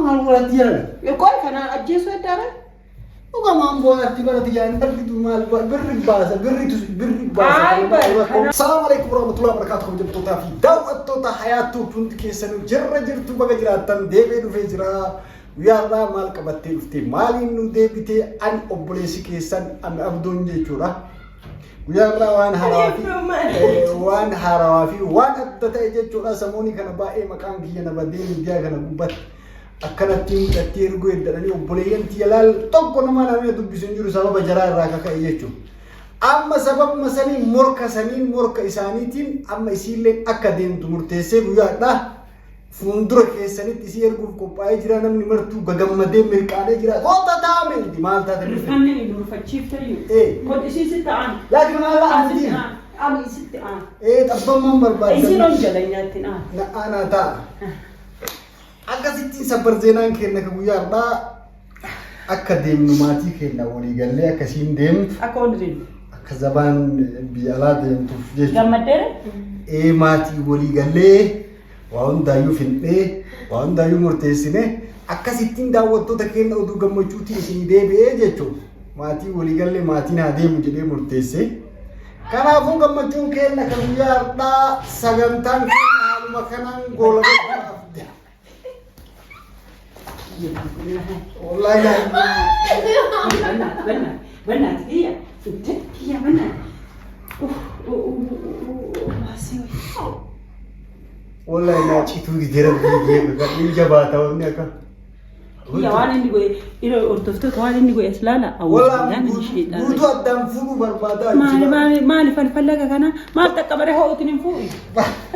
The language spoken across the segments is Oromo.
Maal godhatti jedhan? Qoy kanaan ajjeesuu heddaara. Dhugamaan bo'aatti barati yaa hin argitu maal birri baasa birri birri baasa. Ay, bar- Salaamu alaikum warahmatullahi wabarakatuh kabajamtootaa fi daawwattoota hayaattuu hundi keessanuu jirra jirtu baga jiraattan deebi'ee dhufee jira. Guyyaa har'aa maal qabattee dhuftee maaliin nu deebitee ani obboleessi keessan ani abdoon jechuudha. Guyyaa har'aa waan haarawaa fi waan haarawaa fi waan adda ta'e jechuudha. Samoonii kana baay'ee maqaan kiyya na badee miidiyaa kana gubbatti akkanatti mucattii erguu eddadhanii obboleeyyan tiyya laal tokko nama namni dubbisu hin jiru sababa jaraa irraa kaka'e jechuudha. Amma sababuma saniin morka saniin morka isaaniitiin amma isiillee akka deemtu murteessee guyyaadha. Fuuldura keessanitti isii erguuf qophaa'ee jira namni martuu gagammadee mirqaanee jira. Koota taa'ame miti maal taate dhufe. Rifanni nu rifachiiftayyuu. Eh. Kun ishii sitti aan. Laakiin maal Asitti miti. aan. Ani sitti aan. Ee xabbammaan barbaadda. Isiin on jala nyaattiin aan. Na aanaa ta'a. Akkasittiin sabbar zeenaan keenya ka guyyaa har'aa akka deemnu maatii keenya walii gallee akkasiin deemtu Akka hundi deemu. akka zabaan biyya alaa deemtuuf jechuudha. Gammaddeera? Ee maatii walii gallee waa hundaayyuu findhee waa hundaayyuu murteessine akkasittiin daawwattoota keenya oduu gammachuutiin isinii deebi'ee jechuudha. Maatii walii gallee maatiin haa deemu jedhee murteesse. Kanaafuu gammachuun keenya kan guyyaa har'aa sagantaan keenya haaluma kanaan goolabee Wallahi Bannaat, bannaat, bannaat kiyya. Kiyya bannaat. Waasii wallahi naa cituu dide rabbii kee gadhiin jabaata wanni akka. Kiyya waan inni godhe dhiira hordoftoota waan inni godhe as laala. Wallahi guutuu addaan fuudhuu barbaadaa. Maali maali maali falfallaga kana maal xaqqabare ho'uutiin hin fuudhu.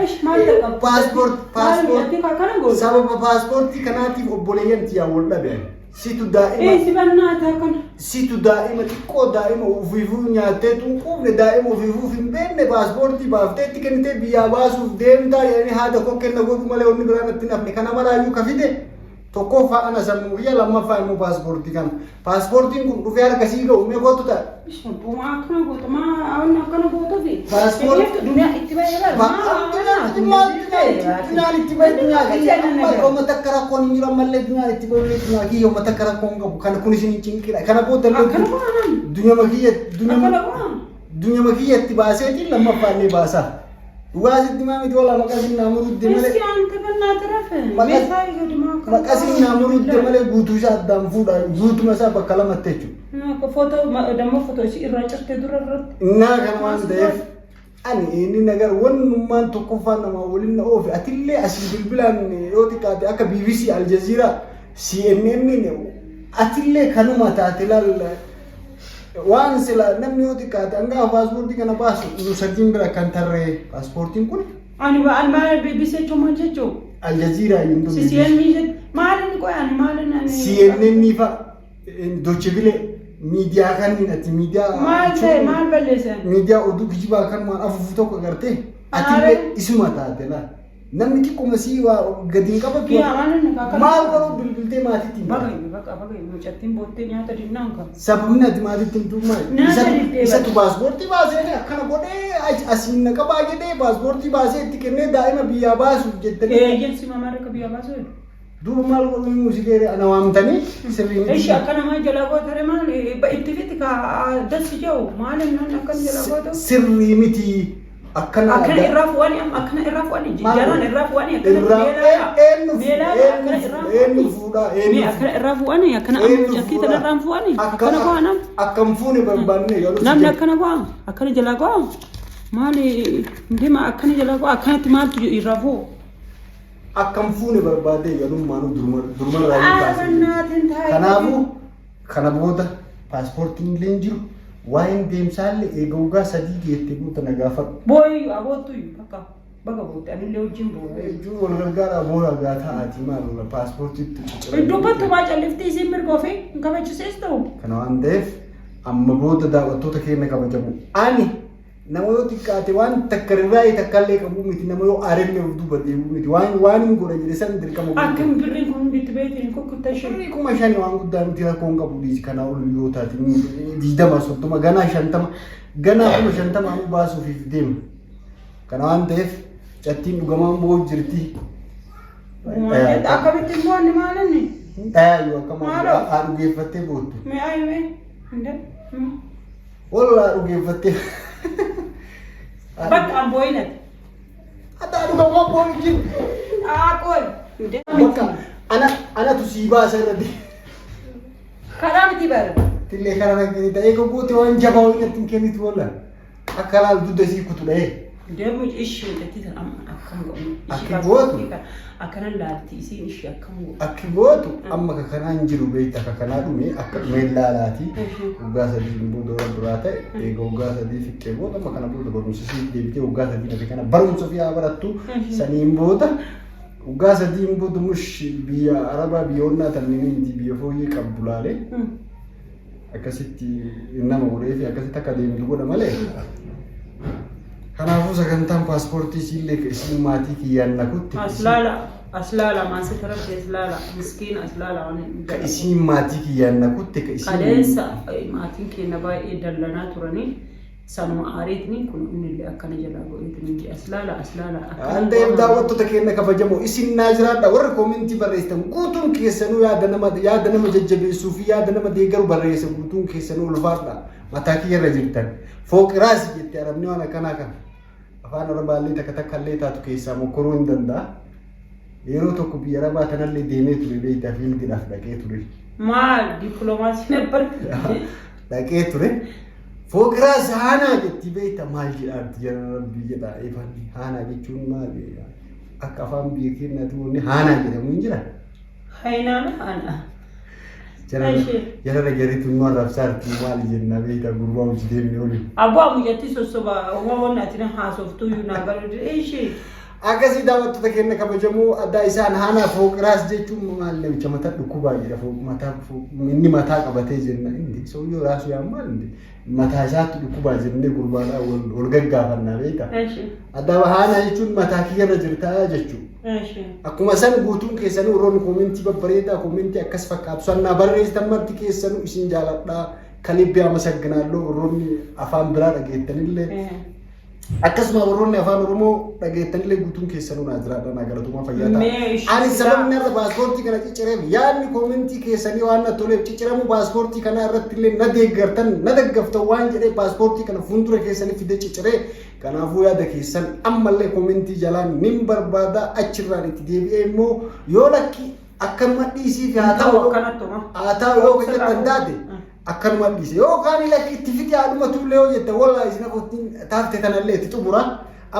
Ish maal xaqqabu? Paaspoort Maal akkana godhu? Sababa paaspoortii kanaatiif obboleeyyan tiyyaa wal dhabe. Situ daa'ima Ee si bannaata akkana. Situ daa'ima xiqqoo daa'ima ufiifuu nyaattee tunquufne daa'ima ufiifuuf hin beekne paaspoortii baaftee itti kennitee biyyaa baasuuf deemtaa jedhanii haada koo kenna godhu malee wanni biraan itti nafne kana maraayyuu ka fide tokkoffaa ana sammuu kiyya lammaffaa immoo paaspoortii kana paaspoortiin kun dhufee harka sii ga'u mee kootu ta'a. Maa akkana gootu maa wanni akkana gootuufi. Paaspoortii- Duniyaa itti bahee bara. Duniyaan itti bahe dunyaa kiyya amma uummata akka rakkoon hin jiru ammallee duniyaan itti bahe dunyaa kiyya uummata akka rakkoon hin qabu kana kun isin cinqidha kana booda illee Akkana goonaan. dunyama kiyya Akkana dunyama goonaan. dunyama kiyya itti baaseetiin lammaffaa illee baasaa. Dhugaa sitti maa miti walaa maqaa sin naa murudde malee Miski ante bannaata rafe. Maqas- Meeshaa gadi maa akkana maqaa sin naa murudde malee guutuu isaa addaan fuudha guutuma isaa bakka lamatti jechuudha. Footoo dammoo footoo ishii irraa cirtee dura irratti. Innaa kana waan ta'eef ani inni nagar wannummaan tokkoffaan namaa waliin na oofe atillee asii bilbilaan yoo xiqqaate akka BBC Al Jazeera CNN atillee kanuma taate laal waan sila namni yoo xiqqaate hanga paaspoortii kana baasu nu sadiin bira kan tarree paaspoortiin kun Ani ani maal BBC jechuun maal jechuu? Al Jazeera hin CNN jedhu maal inni qoy ani maal inni ani. CNN fa Deutsche Welle miidiyaa kanneen ati miidiyaa Maal ta'e maal balleessan? Miidiyaa oduu kijibaa kanumaan afuufu tokko agartee atillee isuma taate laa. Namni xiqquma sii waa gadi hin qabatu. Yaa maal inni kaakala. Maal garuu bilbiltee maatiitti hin Baga baga baga mucattiin boottee nyaata dinnaan kan. Sababni ati maatiitti hin tuumaa Nyaata diddee isatu paaspoortii baasee akkana godhee asiin na qabaa jedhee paaspoortii baasee itti kennee daa'ima biyyaa baasuuf jettanii. Eeyyan si mamaa rakka biyyaa baasuu jedhu. Duuba maal godhuu muuziqee ana waamtanii sirrii miti. Ishi akka namaa jalaa gootare maal itti fiti ka dassi jedhu maal inni akkana jalaa gootu. Sirrii miti akkana. Akkana irraa fu'anii amma akkana irraa fu'anii Maal jalaan godhu? irraa fu'anii akkana Irraa meelaa eenyu meelaa akkana irraa eenyu fu'anii. fuudhaa Mee eenyu akkana irraa fu'anii akkana amma eenyu mucattii tana irraa fu'anii akkana go'a nam Akkam fuune barbaanne yeroo si namni jedhu. akkana go'a akkana jalaa go'a maali deema akkana jalaa go'a akkanatti maaltu irraa fu'u. Akkam fuune barbaadde yerummaanuu duruma irraa yoo kaasee. Bannaatiin taa'ee. Kanaafuu kana booda paaspoortiin illee hin jiru waa'een deemsaallee eega waggaa sadii geette guuta na gaafadhu. Booyi aboottu bakka bakka bootte anillee wajjin boo'ee. Hedduu wal gargaaraa booda gaa ta'aati maal paaspoortiitti cicciranii. Dubbattu maa calliftii isiin mirga ofii hin kabachisiistu. Kana waan ta'eef amma booda daawwattoota keenya kabajamu. Ani nama yoo xiqqaate waan takka irraa takka illee qabu miti nama yoo aarellee of duuba deebi'u miti waan waan hin godha jedhe san dirqama godhu. Akkam birriin kun hundi itti beektiin kukkuttaa ishee. Birrii 5,000 waan guddaa miti rakkoo hin qabu dhiisi kanaa ol yoo taate 20 30 ganaa 50 ganaa 50,000 anuu baasuuf deema. Kana waan ta'eef cattiin dhugamaan boo'u jirti. Akkamitti immoo inni maal inni? Dhayaa yoo akka Maaloo? haa dhugeeffattee boottu. Mi'aayi mee? Inde. Wallaa dhugeeffattee. Bakka an boo'inati. Hatta dhugamaa boo'in. Aa qoy. Inde. Bakka ana anatu sii baasa irra deema. Karaa miti bara. Tillee karaa nagini ta'ee gogootee waan jabaa wayii natti hin kennitu walla. Akka laal dugda sii kutu dha'ee. Deemu ishii mucattii tan amma akkam godhu. Akki gootu? Akkana laalti isiin ishii akkam godhu. Akki gootu amma ka kanaan jiru beekta ka kanaa dhume akka dhumeen laalaati. Waggaa 3 booda warra duraa ta'e eega waggaa 3 fixxee booda amma kana booda barumsa sii deebitee waggaa 3 hafe kana barumsa ofii haa barattu. Saniin booda waggaa 3 booda mush biyya Arabaa biyya onnaa tanneen miti biyya fooyyee qabdu laalee akkasitti nama godhee fi akkasitti akka deemtu godha malee. Kanaafuu sagantaan paaspoortii isiillee isiin maatii kiyyaan na kutte. As laala as laala maasita rabbi as laala miskiina as laala waan hin Ka isiin maatii kiyyaan na kutte ka isiin. Kaleessa maatiin keenya baay'ee dallanaa turanii sanuma aariitni kun innillee akkana jalaa godheetni jee as laala as laala akkana Waan ta'eef daawwattoota keenya kabajamoo isin naa jiraadha warri koomentii barreessitan guutuun keessanuu yaada nama yaada nama jajjabeessuu fi yaada nama deeggaru barreessa guutuun keessanuu ulfaadha mataa kiyya irra jirtan fooqiraasi jette arabni waan akkanaa kana afaan arabaallee takka takka illee taatu keessaa mokkoruu hin danda'a yeroo tokko biyya arabaa tanallee deemee ture beektaa fiildiidhaaf dhaqee ture. Maal dippiloomaasii nabbar Dhaqee ture. Fooqiraas haanaa jetti beekta maal jedhaatti jara rabbii jedha eefanni haanaa jechuun maal akka afaan biyya keenyaatti wanni haanaa jedhamu hin jira. Hainaan haana. Jara jara jarri tun nu arrabsaarti maal jenna beekta gurbaa hojii deemne oliin. Abbaa mucatti sossoba waan ati na haasoftuu iyyuu naa galu ishee. Akkasii daawwattoota keenya kabajamoo addaa isaan haanaa fooqiraas jechuun maal namicha mataa dhukkubaa jedha mataa inni mataa qabatee jenna inni sooyyoo raasuu yaa maal inni mataa isaatti dhukkubaa jennee gurbaadhaa wal gaggaafannaa beekta. Addaa haanaa jechuun mataa kiyyarra jirtaa jechuudha. Akkuma san guutuun keessanuu warroonni koomentii babbareedaa koomentii akkas fakkaatu sannaa barreessitan marti keessanuu isin jaaladhaa kalibbi amasagginaalloo warroonni afaan biraa dhageettanillee. Akkasuma warroonni afaan Oromoo dhageettanillee guutuun keessanuu naa jiraadha naa galatomaa fayyaa ta'a. Mee ishii Ani silaa- sababni irra paaspoortii kana ciccireef yaadni koomentii keessanii waan na toleef cicciramuu paaspoortii kanaa irratti illee na deeggartan na daggaftan waan jedhee paaspoortii kana fuuldura keessanii fidee cicciree kanaafuu yaada keessan ammallee koomentii jalaan nin barbaada achirraan itti deebi'ee immoo yoo lakki akkanuma dhiisiif haa ta'u Akkanatti homa. haa ta'u yoo jettan taate akkanuma dhiise yookaan lakki itti fixi haadhuma tuullee yoo jette wallaahi isin afottiin taafte tanallee itti xumura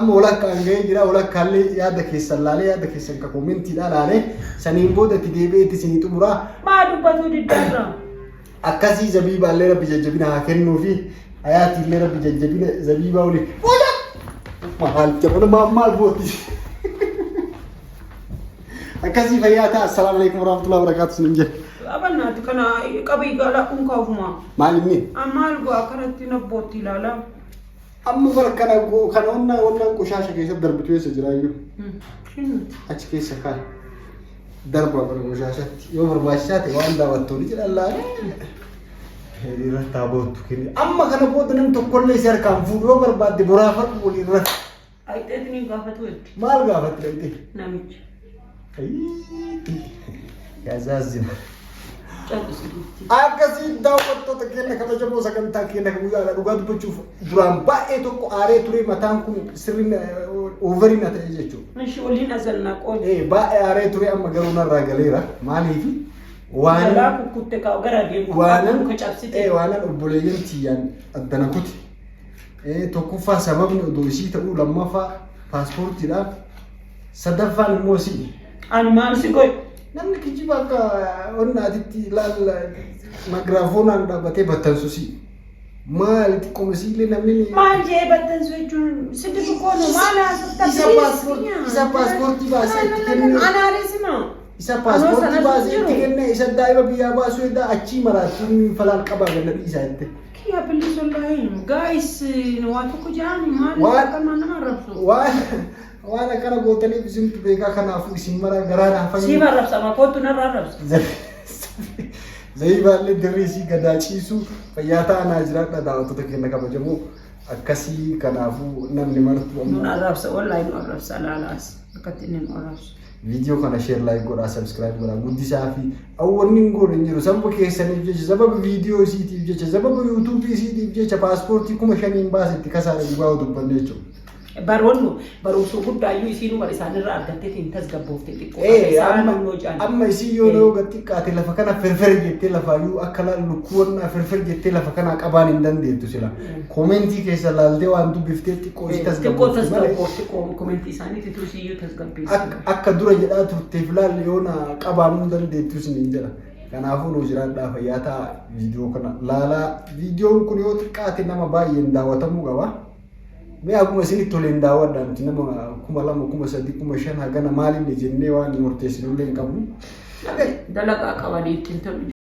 amma walakkaan gahee jira walakkaallee yaada keessan laalee yaada keessan ka koomentiidhaa laalee saniin booda itti deebi'ee itti isinii xumura Maa dubbatuu diddaarra. akkasii zabiibaallee rabbi jajjabina haa kennuufi hayaatiillee rabbi jajjabina zabiibaa waliin maal jabana maal maal booti Akkasii fayyaa ta'a. Assalaamu alaikum warahmatullahi wabarakatuh isinin jedha. Abannaati kana qabii gala unka ofuma. Maal inni? Maal go'a akkanatti nabbootti ilaala. Amma bara kana kana onnaa onnaan qoshaasha keessa darbitu eessa jira iyyuu? Achi keessa kaa'e. Darba bara qoshaashatti yoo barbaachisaa ta'e waan daawwattoonni jedhan laale. Irratti haa boottu kenni. Amma kana booda namni tokkollee si harkaan fuudhu yoo barbaadde boraafadhu waliin irratti. Ayxeetiin hin gaafatu jetti Maal gaafatti dhaqxee? namichi. Yazaazina. Cal'isi giiftii. Akkasii daawwattoota keenya kabajamoo sagantaa keenya kan guyyaadha dhugaa dubbachuuf duraan baay'ee tokko aaree ture mataan kun sirriin oovarii na ta'e jechuudha. Ishi waliin azalnaa qoodi. Baay'ee aaree ture amma garuu narraa galeera maaliif waan Jalaa kukkutte kaa'u gara deemu. waanan Muka cabsite. Waanan obboleeyyan tiyyaan addana kute. Tokkoffaa sababni odoo isii ta'uu lammaffaa paaspoortiidhaaf sadaffaan immoo si'i. Ani maal si godhe? Namni kijiba akka onnaatitti ilaal magiraafoonaan dhaabbatee battansu si'i. Maali xiqqooma siillee namni ni- Maal jee battansu jechuun sitti xiqqoonu maal haasofta? Isa isa paaspoortii baasee itti kennee- Anaalee sima. Isa paaspoortii baasee itti kennee isa daa'ima biyyaa baasuu eddaa achii maraattuun falaan qabaa ganna dhiisaa jette. Kiyya please wallahi guys waa tokko jedhani maal Waan- akkana nama arrabsu. Waan waan akkana gootaniif isintu beekaa kanaafuu isin mara garaa naaf Siif arrabsama kootu narra arrabsa. Zayiibaallee dirree isii gadaa ciisu fayyaa ta'aa naa jiraadha daawwattoota keenya kabajamoo akkasii kanaafuu namni martuu Nun amma arrabsa wallahi nu arrabsa laalaas akkatti inni nu arrabsu. Viidiyoo kana share, like godhaa, subscribe godhaa, guddisaa fi awwanni hin goone hin jiru. Sababa keessaniif jecha, sababa viidiyoo isiitiif jecha, sababa yuutuubii isiitiif jecha paaspoortii 5,000 baase itti kasaare, dhugaa dubbanne jechuudha. Baroonnu barumsa guddaayyuu isiinuu bar isaanirraa argatteetiin tasgabboofte xiqqoo. Ee, amma isii yoo nama gad xiqqaate lafa kana firfir jettee lafaayyuu akka lukkuuwwan firfir jettee lafa kana qabaan hin dandeettu sila. Koomentii keessa laaltee waan dubbiftee xiqqoo isii Xiqqoo tasgabboofte malee. Tasgabboofte koomentii isaaniitti isiiyyuu tasgabbeessi. Akka dura jedhaa turteef laal yoo na qabaanuu hin dandeettu isiniin jedha. Kanaafuu nu jiraadhaa, fayyaa ta'a. Viidiyoo kana laalaa. Viidiyoon kun yoo xiqqaate nama baay'een daawwatamuu qaba. Mee akkuma isinitti toleen daawwadhaa. Nuti nama 2,000, 3,000, 5,000 hagana maalinni jennee waan murteessinullee hin qabnu. Dalagaa qabanii ittiin tolu.